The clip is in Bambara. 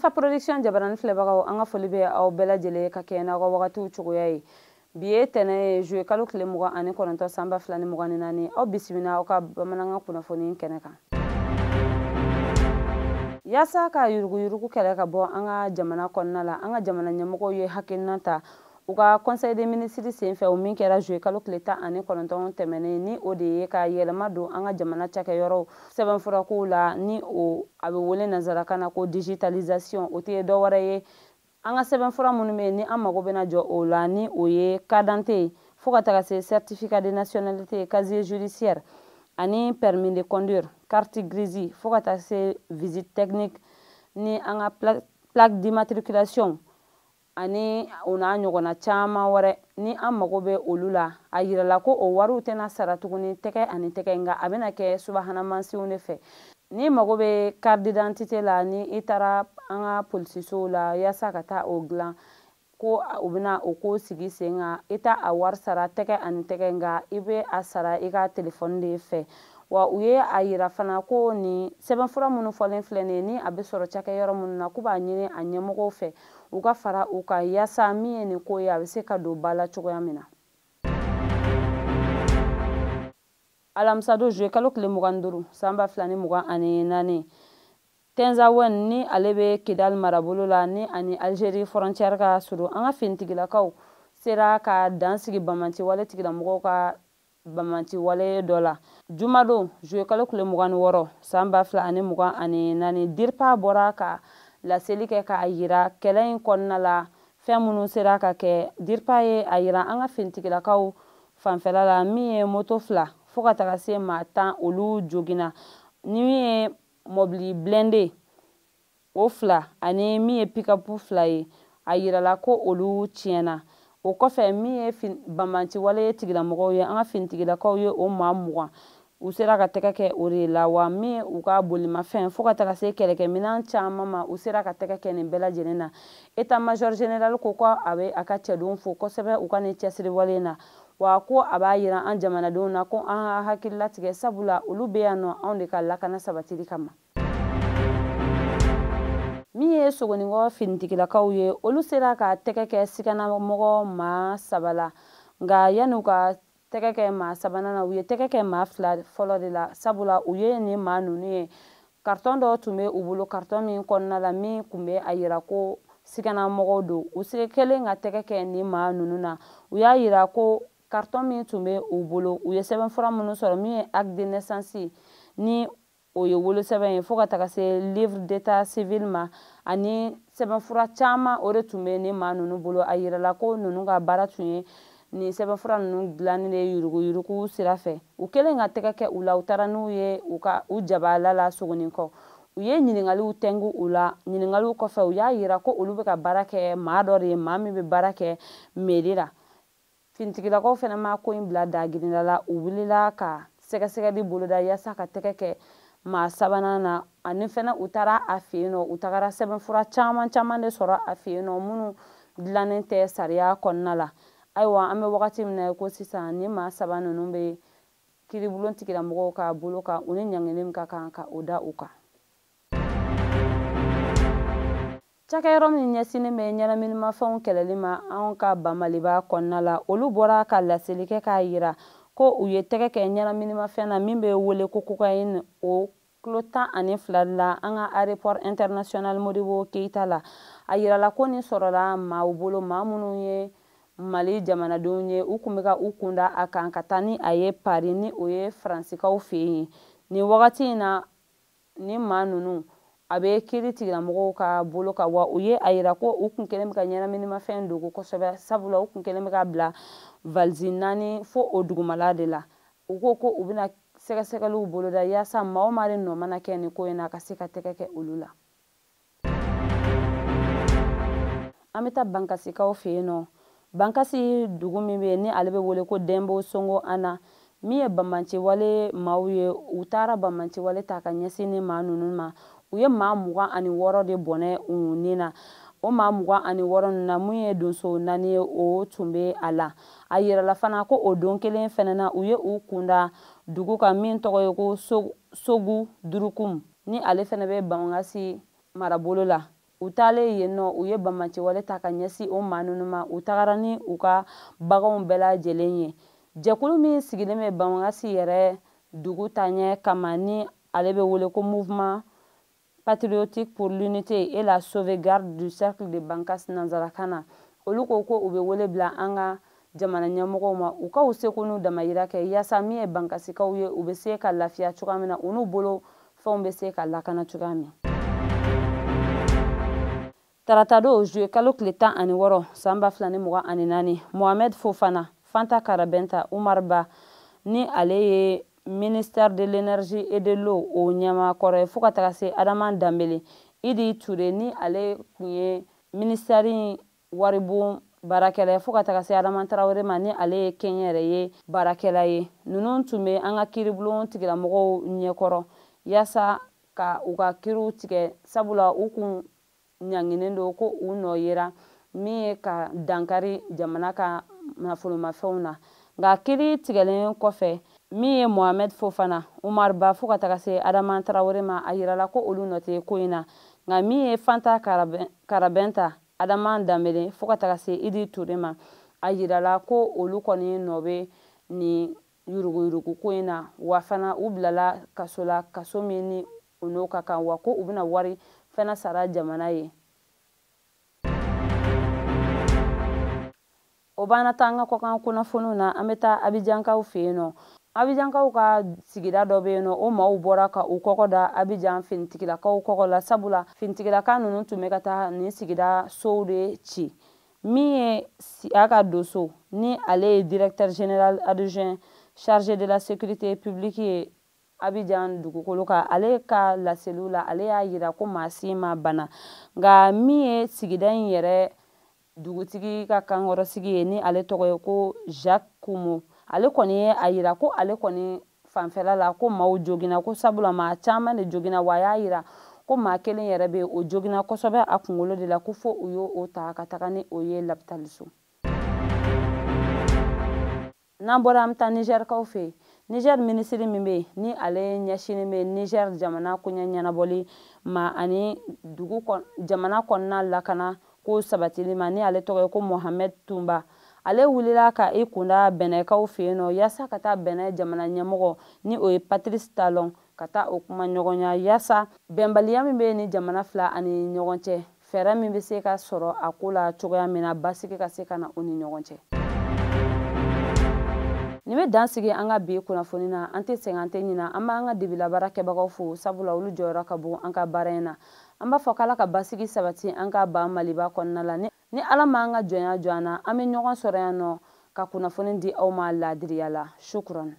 Malifa Production jabarani filɛbagaw, an ka foli bɛ aw bɛɛ lajɛlen ka kɛ n'aw ka wagatiw cogoya ye. Bi ye tɛnɛ ye, juillet kalo tile 29 san 2024. Aw bisimila aw ka bamanankan kunnafoni kɛnɛ kan. Yaasa ka yuruguyurugu kɛlɛ ka bɔ an ka jamana kɔnɔna la, an ka jamana ɲɛmɔgɔw ye hakilina ta u ka conseil des ministres senfɛ, o min kɛra juillet kalo tile 19 tɛmɛnen, ni o de ye ka yɛlɛma don an ka jamana cakɛyɔrɔw sɛbɛnfurakow la, ni o a bɛ wele nanzarakan na ko digitalisation. O tɛ dɔwɛrɛ ye, an ka sɛbɛnfura minnu bɛ yen ni an mago bɛna jɔ o la, ni o ye carte d'identité fo ka taga se certificat de nationalité, casier judiciaire ani permis de conduire, carte grise, fo ka taa se visite technique ni an ka plaque d'immatriculation ani o n'a ɲɔgɔnna caman wɛrɛ ni an mago bɛ olu la. A yirala ko o wariw tɛna sara tuguni tɛgɛ ani tɛgɛ, nka a bɛna kɛ subahana mansinw de fɛ. Ni mago bɛ carte d'identité la, ni i taara an ka polisisow la yaasa ka taa o dilan, ko u bɛna o ko sigi sen kan. I t'a a wari sara tɛgɛ ani tɛgɛ, nka i bɛ a sara i ka telefɔni de fɛ. Wa u ye a yira fana ko ni sɛbɛnfura minnu fɔlen filɛ nin ye, ni a bɛ sɔrɔ cakɛyɔrɔ minnu na, k'u b'a ɲini a ɲɛmɔgɔw fɛ u ka fara u kan yaasa min ye nin ko ye, a bɛ se ka don ba la cogoya min na. Alamisadon, juillet kalo tile 25 san 2024, Tinzaouaten, ni ale bɛ Kidal marabolo la, ni ani Algérie frontière ka surun, an ka finitigilakaw sera ka dan sigi banbanci wale tigilamɔgɔw ka banbanci wale dɔ la. Jumadon, juillet kalo tile 26 san 2024, DIRPA bɔra ka laseli kɛ k'a yira kɛlɛ in kɔnɔna la fɛn minnu sera ka kɛ. DIRPA ye a yira an ka finitigilakaw fanfɛla la, min ye moto 2 fo ka taga se maa 10, olu joginna, ni min ye mɔbili blindé o 2 ani min ye pick-up 2 ye, a yirala ko olu tiɲɛna. O kɔfɛ, min ye banbanci wale tigilamɔgɔw ye, an ka finitigilakaw ye o maa 20, u sera ka tɛgɛ kɛ o de la. Wa min ye u ka bolimafɛn fo ka taga se kɛlɛkɛminɛn caman ma, u sera ka tɛgɛ kɛ nin bɛɛ lajɛlen na. État major général ko ko a bɛ a ka cɛdenw fo kosɛbɛ u ka nin cɛsiriwale na, wa ko a b'a yira an jamanadenw na ko an ka hakili latigɛ, sabula olu bɛ yan nɔ anw de ka lakana sabatili kama. Min ye Sogonikɔ finitigilakaw ye, olu sera ka tɛgɛ kɛ siganamɔgɔ maa 3 la, nka yan'u ka tɛgɛ kɛ maa sabanan na, u ye tɛgɛ kɛ maa 2 fɔlɔ de la, sabula u ye nin maa ninnu ye, carton dɔ tun bɛ u bolo, carton min kɔnɔna la min tun bɛ a yira ko siganamɔgɔw don. U se kɛlen ka tɛgɛ kɛ nin maa ninnu na, u y'a yira ko carton min tun bɛ u bolo, u ye sɛbɛnfura minnu sɔrɔ, min ye acte de naissance, ni o ye wolosɛbɛn ye, fo ka taga se livre d'état civil ma, ani sɛbɛnfura caman, o de tun bɛ nin maa ninnu bolo. A yirala ko ninnu ka baara tun ye nin sɛbɛnfura ninnu dilanni de yuruguyurugu sira fɛ. U kɛlen ka tɛgɛ kɛ u la, u taara n'u ye u ka u jabala la Sogonikɔ. U ye ɲininkaliw tɛngu u la. Ɲininkaliw kɔfɛ, u y'a yira ko olu bɛ ka baara kɛ maa dɔ de ye, maa min bɛ baara kɛ mairie la. Finitigilakaw fana ma ko in bila dagirinda la, u wulila ka sɛgɛsɛgɛli boloda yaasa ka tɛgɛ kɛ maa sabanan na. Ani fɛnɛ u taara a fɛ yen nɔ, u tagara sɛbɛnfura caman caman de sɔrɔ a fɛ yen nɔ minnu dilannen tɛ sariya kɔnɔna la. Ayiwa, an bɛ wagati min na ko sisan, ni maa 3 ninnu bɛ kiiribulon tigilamɔgɔw ka bolo kan, u ni ɲangili min ka kan ka o da u kan. Cakɛyɔrɔ min ɲɛsinnen bɛ ɲɛnaminimafɛnw kɛlɛli ma anw ka Bamaliba kɔnɔna la, olu bɔra ka laseli kɛ k'a yira ko u ye tɛgɛ kɛ ɲɛnaminimafɛn na min bɛ wele ko cocaïne, o kilo 12 la an ka aéroport international Modibo Keïta la. A yirala ko nin sɔrɔla maaw bolo, maa minnu ye Mali jamanadenw ye, u tun bɛ ka u kunda a kan ka taa ni a ye Paris, ni o ye Faransikaw fɛ yen. Nin wagati in na, ni maa ninnu a bɛ kiiri tigilamɔgɔw ka bolo kan. Wa u ye a yira ko u kun kɛlen bɛ ka ɲɛnaminimafɛn dogo kosɛbɛ, sabula u kun kɛlen bɛ ka bila valise 4 fo o dugumala de la. U ko ko u bɛna sɛgɛsɛgɛliw boloda yaasa maa o maa de nɔ mana kɛ nin ko in na, ka se ka tɛgɛ kɛ olu la. An bɛ taa Bankasikaw fɛ yen nɔ. Bankasi dugu min bɛ yen, ni ale bɛ wele ko Denbo Songo Ana, min ye banbanci wale maaw ye, u taara banbanci wale ta ka ɲɛsin ni maa ninnu ma. U ye maa 26 de bɔnɛ u ni na. O maa 26 ninnu na, mun ye donso 4 ye, o tun bɛ a la. A yirala fana ko o don kelen fɛnɛ na, u ye u kunda dugu kan min tɔgɔ ye ko Sogu Durukum, ni ale fɛnɛ bɛ Bankasi marabolo la. U taalen yen nɔ, u ye banbaanciwale ta ka ɲɛsin o maa ninnu ma. U tagara ni u ka baganw bɛɛ lajɛlen ye. Jɛkulu min sigilen bɛ Bankasi yɛrɛ dugu taaɲɛ kama, ni ale bɛ wele ko Mouvement patriotique pour l'unité et la sauvegarde du cercle de Bankas nanzarakan na, olu ko ko u bɛ wele bila an ka jamana ɲɛmɔgɔw ma, u ka u seko n'u damayira kɛ yaasa min ye Bankasikaw ye, u bɛ se ka lafiya cogoya min na, u n'u bolo fɛnw bɛ se ka lakana cogoya min. Taratadon, juillet kalo tile 16 san 2024, Mohamed Fofana, Fanta Karabenta, Umar Ba, ni ale ye ministère de l'Énergie et de l'Eau o ɲɛmaakɔrɔ ye, fo ka taga se Adama Danbele, Idi Ture, ni ale tun ye ministère in waribon baarakɛla ye, fo ka taga se Adama Tarawele ma, ni ale ye kɛnyɛrɛye baarakɛla ye, ninnu tun bɛ an ka kiiribulon tigilamɔgɔw ɲɛkɔrɔ yaasa ka u ka kiiriw tigɛ, sabula u kun ɲanginen don ko u nɔ yera min ye ka dankari jamana ka nafolomafɛnw na. Nka kiiri tigɛlen kɔfɛ, min ye Mohamed Fofana, Umar Ba, fo ka taga se Adama Tarawele ma, a yirala ko olu nɔ tɛ ko in na. Nka min ye Fanta Karabɛnta, Adama Danbele, fo ka taga se Idi Ture ma, a yirala ko olu kɔni nɔ bɛ nin yuruguyurugu ko in na, wa fana u bilala kaso la, kaso min ni u n'o ka kan, wa ko u bɛna wari fana sara jamana ye. O banna taa an ka kɔkan kunnafoniw na. An bɛ taa Abijankaw fɛ yen nɔ. Abijankaw ka sigida dɔ bɛ yen nɔ, o maaw bɔra ka u kɔgɔ da Abijan finitigilakaw kɔgɔ la, sabula finitigilaka ninnu tun bɛ ka taa nin sigida sow de ci. Min ye Siyaka Doso, ni ale ye directeur général adjoint chargé de la sécurité publique ye Abidjan dugukolo kan, ale ka laseliw la, ale y'a yira ko maa si ma bana. Nka min ye sigida in yɛrɛ dugutigi ka kankɔrɔsigi ye, ni ale tɔgɔ ye ko Jacques Kumo, ale kɔni ye a yira ko ale kɔni fanfɛla la ko maaw jogina, ko sabula maa caman de jogina, wa a y'a yira ko maa kelen yɛrɛ bɛ o jogina kosɛbɛ a kunkolo de la, ko fo u y'o ta ka taga ni o ye lapitaliso. N'an bɔra, an bɛ taa Nizɛrikaw fɛ yen. Niger minisiri min bɛ yen, ni ale ɲɛsinnen bɛ Niger jamana koɲɛ ɲɛnabɔli ma ani dugu jamana kɔnɔna lakana ko sabatili ma, ni ale tɔgɔ ye ko Mohamed Tunba, ale wulila ka i kunda Bɛnɛkaw fɛ yen nɔ yaasa ka taa Bɛnɛ jamana ɲɛmɔgɔ, ni o ye Patrice Talon, ka taa o kuma ɲɔgɔnya yaasa bɛnbaliya min bɛ ni jamana fila ani ɲɔgɔn cɛ, fɛɛrɛ min bɛ se ka sɔrɔ a ko la cogoya min na, basigi ka se ka na u ni ɲɔgɔn cɛ. Nin bɛ dan sigi an ka bi kunnafoni na. An tɛ sɛgɛn, an tɛ ɲina, an b'an ka dibila baara kɛbagaw fo, sabula olu jɔyɔrɔ ka bon an ka baara in na. An b'a fɔ k'Ala ka basigi sabati an ka ba Maliba kɔnɔna la. Ni Ala m'an ka jɔnya jɔ an na, an bɛ ɲɔgɔn sɔrɔ yan nɔ ka kunnafoni di aw ma laadiriya la. Shukran.